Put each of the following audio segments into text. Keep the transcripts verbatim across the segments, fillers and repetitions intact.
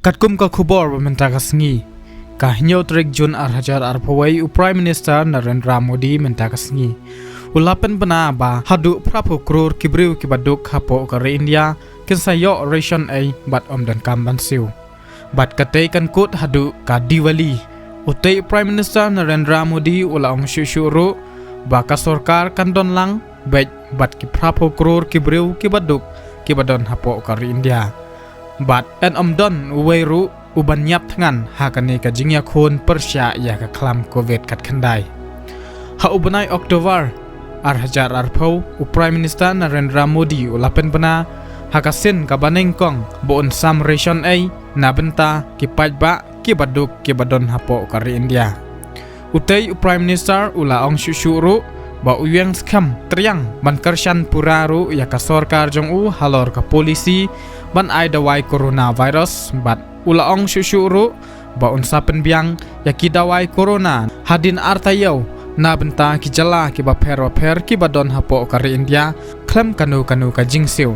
Katkum ka khubor ba mynta ka sngi, ka hynñiew tarik Jun ar hajar arphew wei, u Prime Minister Narendra Modi mynta ka sngi u la pynbna ba haduh phraphew klur ki briew kiba duk hapoh ka ri India kin sa ïoh ration ei bad ym donkam ban siew. Bad katei kan kut haduh ka Diwali. Utei u Prime Minister Narendra Modi u la ong shuh shuh ruh ba ka sorkar kan don lang beit bad ki phraphew klur ki briew kiba duk kiba don hapoh ka ri India. Bad yn ym don uwei ruh u ban ïap thngan ha kane ka jingïakhun pyrshah ïa ka khlam Covid khatkhyndai. Ha u bnai October ar hajar arphew, u Prime Minister Narendra Modi u la pynbna ha ka sien kaba nyngkong ba un sam ration ei na bynta ki paidbah kiba duk kiba don hapoh ka ri India. Utei u Prime Minister u la ong shuh shuh ruh ba u ïeng skhem triang ban kyrshan pura ruh ïa ka sorkar jong u halor ka policy ban ai dawai coronavirus, bad u la ong shuh shuh ruh ba un sa pynbiang ïa ki dawai corona hadien ar taïew na bynta ki jylla kiba pher bapher kiba don hapoh ka ri India khlem kano kano ka jingsiew.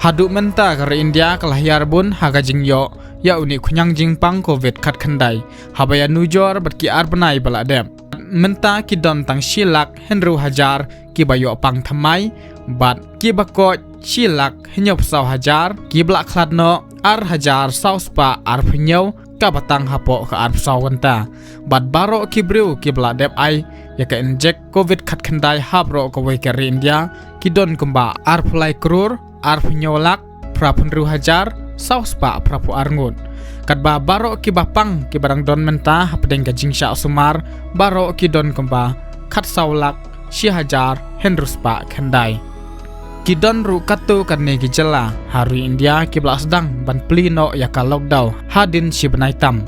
Haduh mynta ka ri India ka la hiar bun ha ka jingïoh ïa une u khñiang jingpang Covid khatkhyndai, haba ïanujor bad ki ar bnai ba la dep. Mynta ki don tang shi lak hynriew hajar kiba ïoh pang thymmai, bad kiba koit shi lak hynñiewphew saw hajar, kiba la khlad noh ar hajar saw spah arphew hynñiew, kaba tang hapoh ka arphew saw kynta. Bad baroh ki briew kiba la dep ai ïa ka injek Covid khatkhyndai ha baroh kawei ka ri India ki don kumba arphew lai klur arphew hynñiew lak phraphew hynriew hajar saw spah phraphew ar ngut. Katba baroh kiba pang kiba dang don mynta hapdeng ka jingshah sumar, baroh ki don kumba khatsaw lak shi hajar hynriew spah khyndai. Ki don ruh katto katne ki jylla ha ri India kiba la sdang ban plie noh ïa ka lockdown hadien shi bnai tam.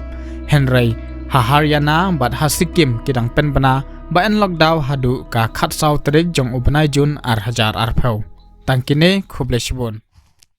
Hynrei ha Haryana bad ha Sikkim ki dang pynbna ba yn lockdown haduh ka khatsaw tarik jong u bnai Jun ar hajar arphew. Tang kine, khublei shibun.